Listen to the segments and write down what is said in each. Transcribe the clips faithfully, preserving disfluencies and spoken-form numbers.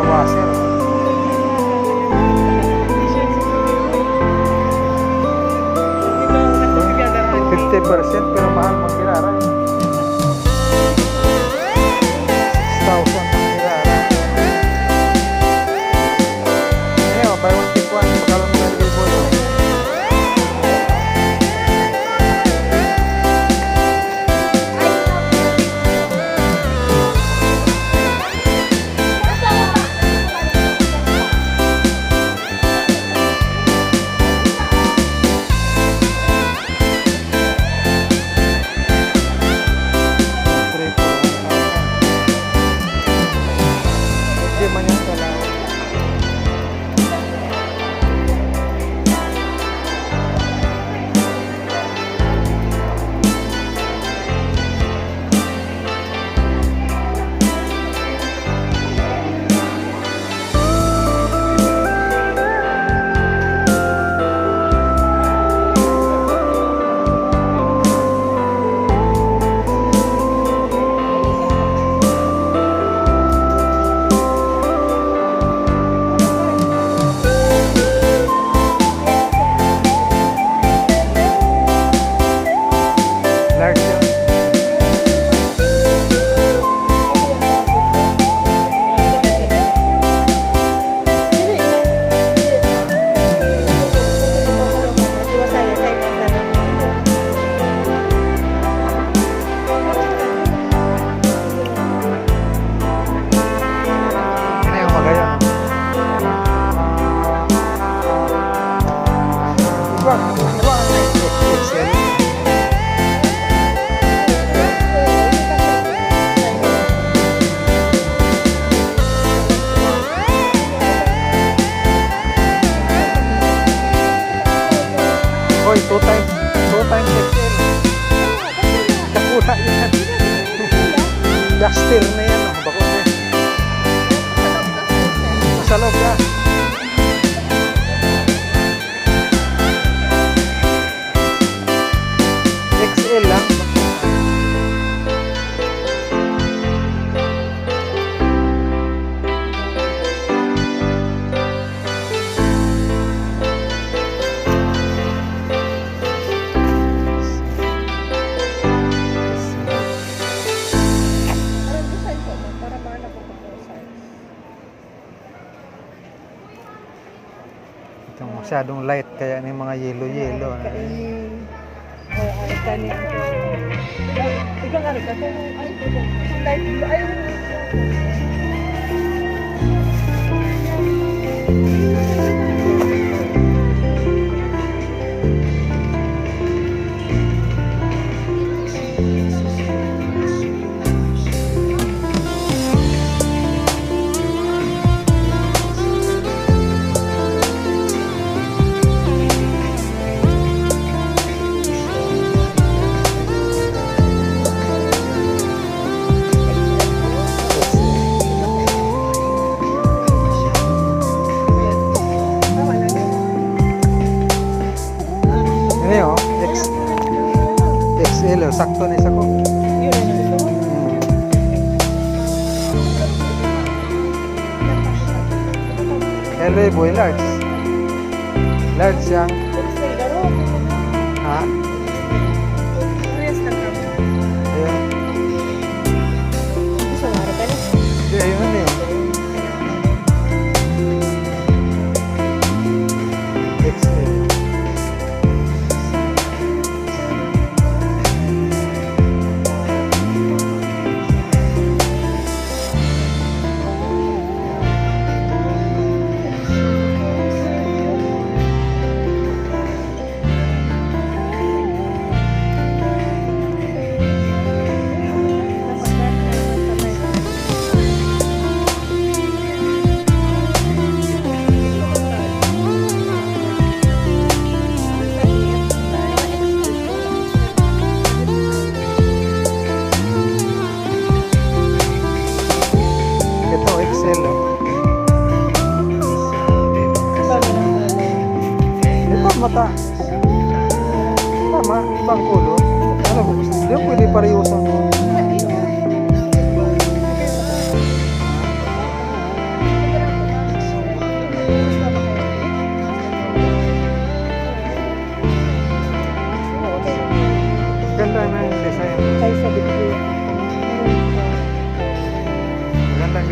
Washer. Fifty percent, pero mahal magkirara. Six thousand magkirara. Ayan, buy one, take one. Pakalong na rin po. Hindi man yan kailangan. Large yan. Ano yung magayon? Iba, iba ang X L. Hoy, two times, two times X L. Dakula yan. Duster na yan, oh. Bako na. Sa loob ka. X L lang. Parang design po, ma'am, para mahanap ko po yung size. Ito, masyadong light, kaya may mga yellow-yellow na. Kain. Oo, ay, kanin. Ay, ikaw nga rin, kasi, ay, ito, ito, light blue. Ay, Ano yun? X-, X L, oh. Sakto ni sako. Hmm. L A boy, large. Large siya. Ha? Ayan. Hindi, ayun eh. X L.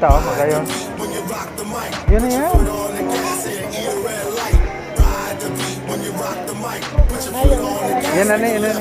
Ito, oh, magayon. Yan na yan. Yan na, yan na.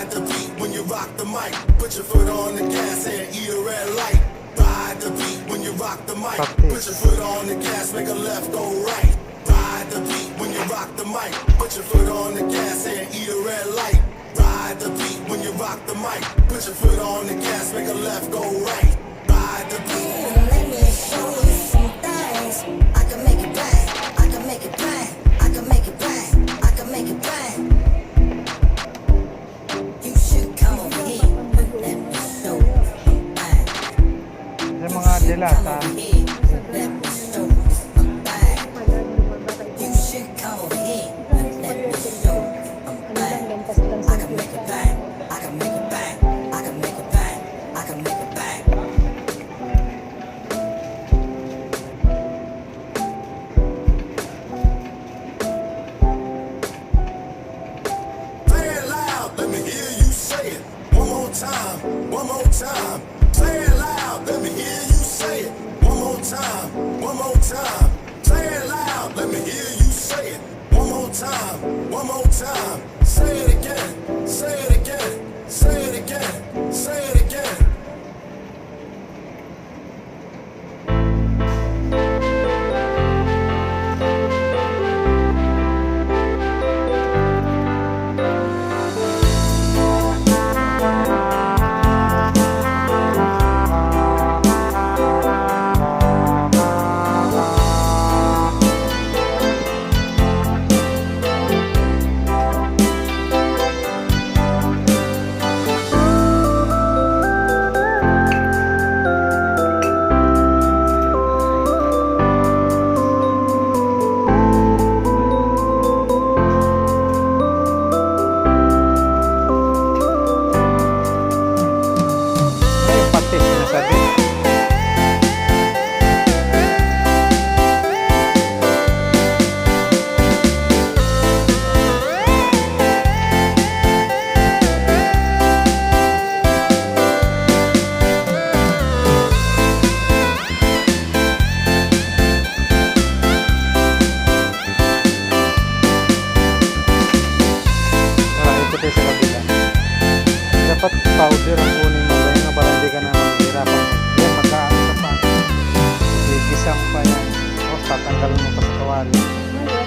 The beat when you rock the mic. Put your foot on the gas and eat a red light. Ride the beat when you rock the mic. Practice. Put your foot on the gas, make a left, go right. Ride the beat when you rock the mic. Put your foot on the gas and eat a red light. Ride the beat when you rock the mic. Put your foot on the gas, make a left, go right. Ride the beat. Let me show you some things. I can make it bang. I can make it bang. I can make it bang. I can make it bang. You should come over here. Let me show you some things. Sa mga delata. Say it loud, let me hear you say it. One more time, one more time. Say it loud, let me hear you say it. One more time, one more time. Say it loud, let me hear you say it. One more time, one more time. Say it again, say it again, say it again, say it again. Ay, pati sinasabi. Tara, ikot tayo sa kabila. Dapat powder ang kunin mo, kaya nga para hindi ka na mahihirapan. Yan, mag-aano ka pa. Gigisang pa yan. Tapos tatanggalan mo pa sa kawali. Ha?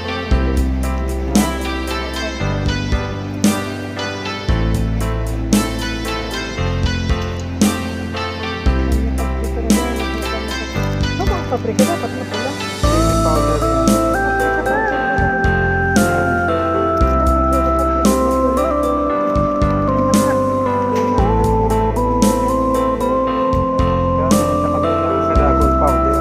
Ano bang pabrika? Dapat mapula. Baby powder yan. Yan, nakabili ako sa Dagol powder.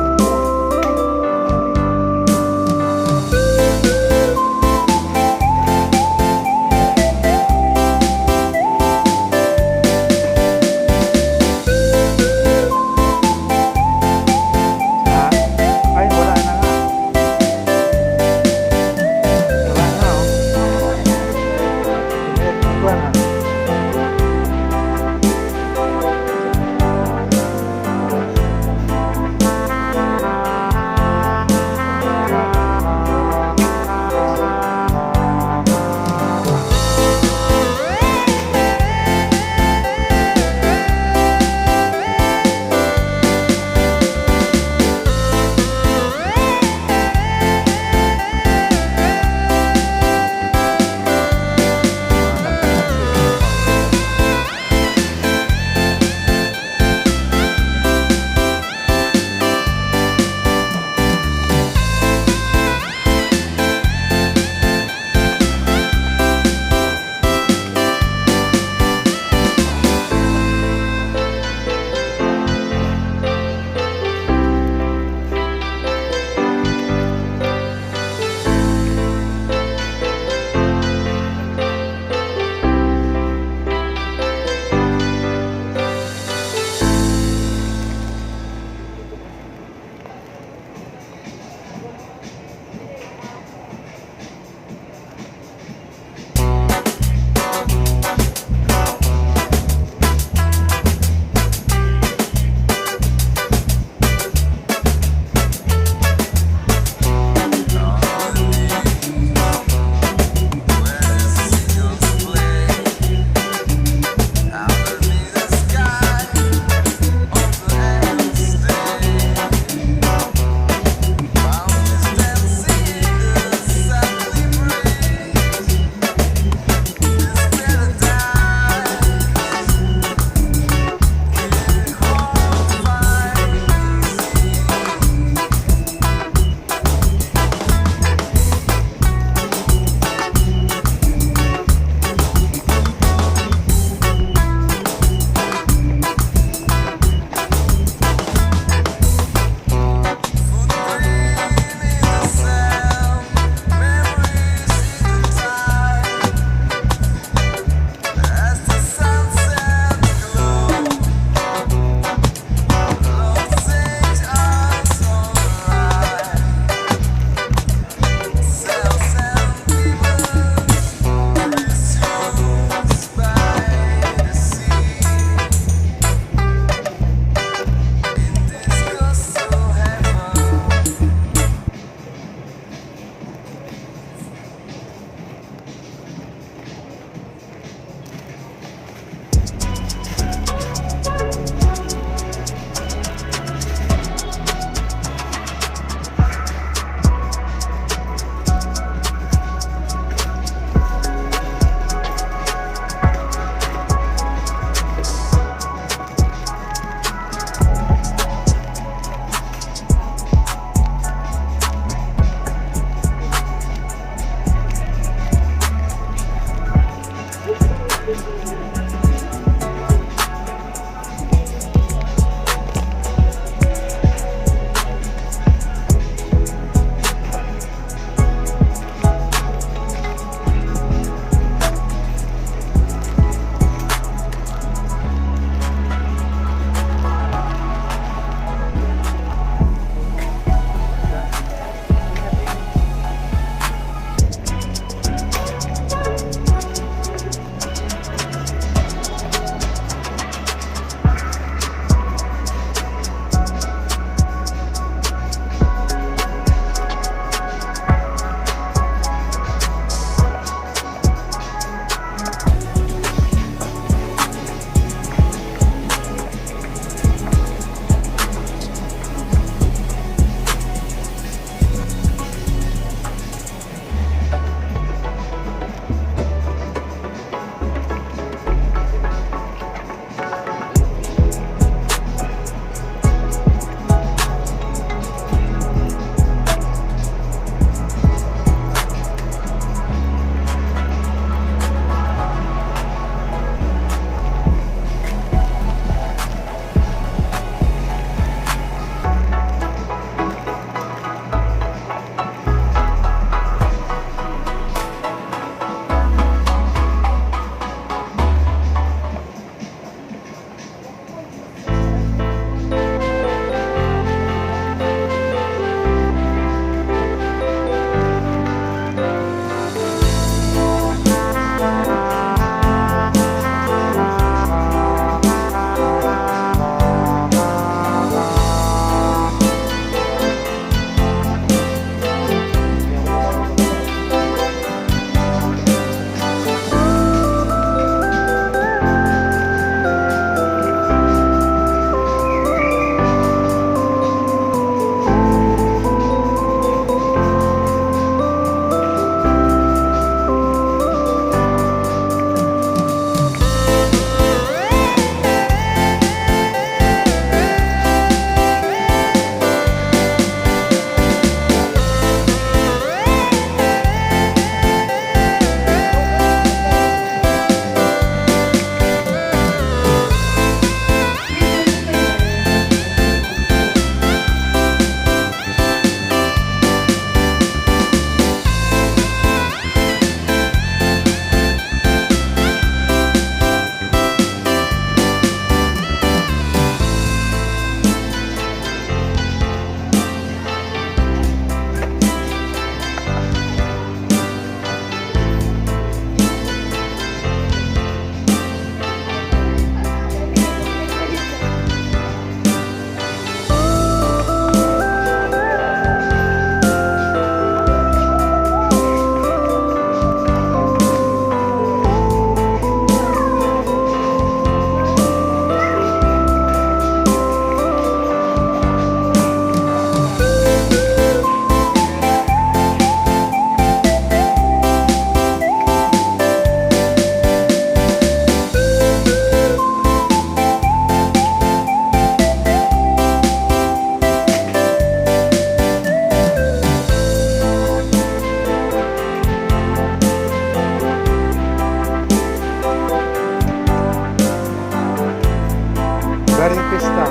Garing pista.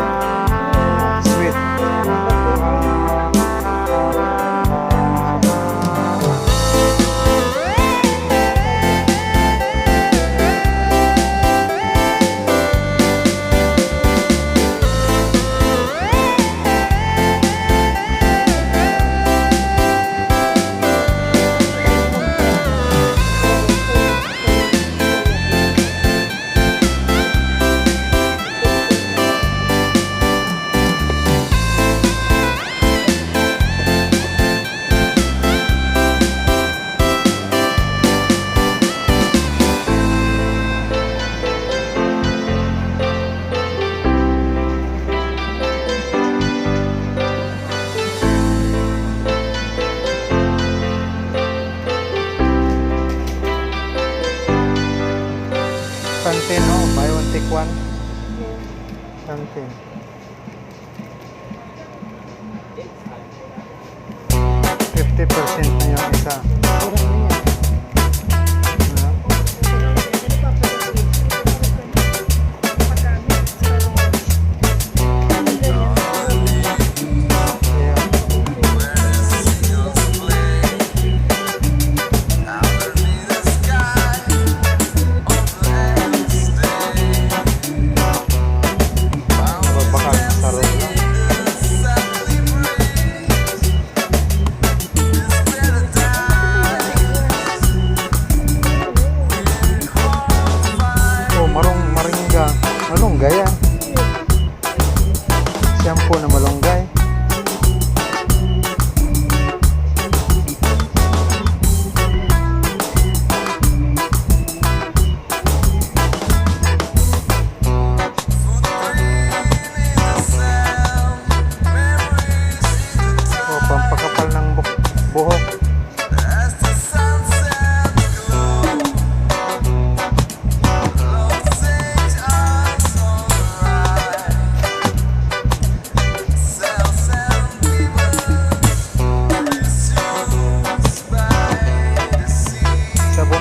Sweet. Santin, no? Buy one, take one. Santin. Fifty percent na yung isa. Mura na yan. Ano?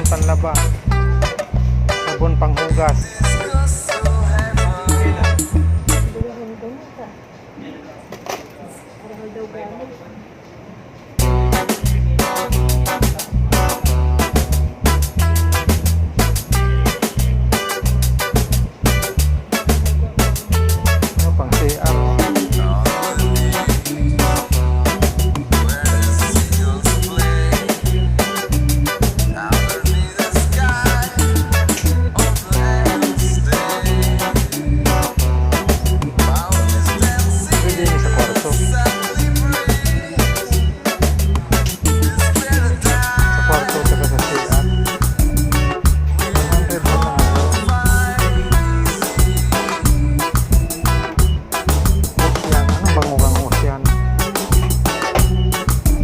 panlaba, sabon panghugas. Ano pang C R? Pwede yun sa kwarto. Sa kwarto, saka sa C R. One hundred na lang ako. Ocean. Anong bango kang Ocean?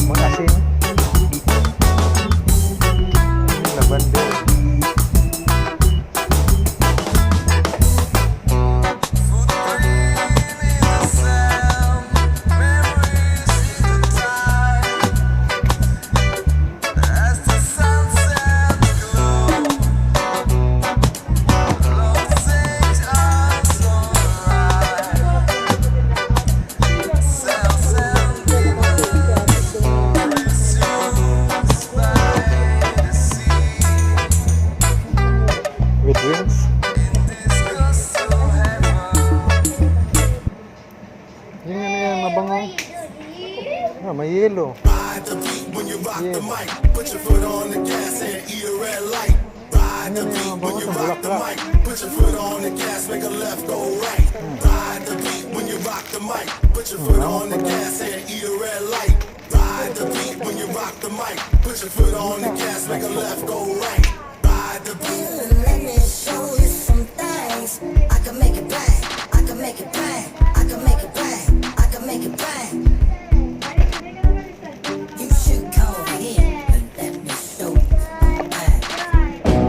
Mag-asin? Lavender. With wings? Yung ano yan, mabango. Ah, may yelo. Ride the beat when you rock the mic. Put your foot on the gas and eat a red light. Ride the beat when you rock the mic. Put your foot on the gas, make a left, go right. Ride the beat when you rock the mic. Put your foot on the gas and eat a red light. Ride the beat when you rock the mic. Put your foot on the gas, make a left, go right. Ride the beat. Let me show you some things. I can make it bang. I can make it bang. I can make it bang. I can make it bang. You should come over here and let me show you some things.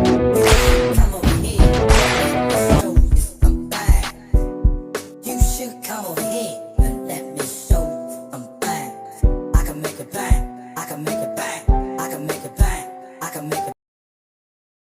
You should come over here and let me show you some things. You should come over here and let me show you some things. I can make it bang. I can make it bang. I can make it bang. I can make it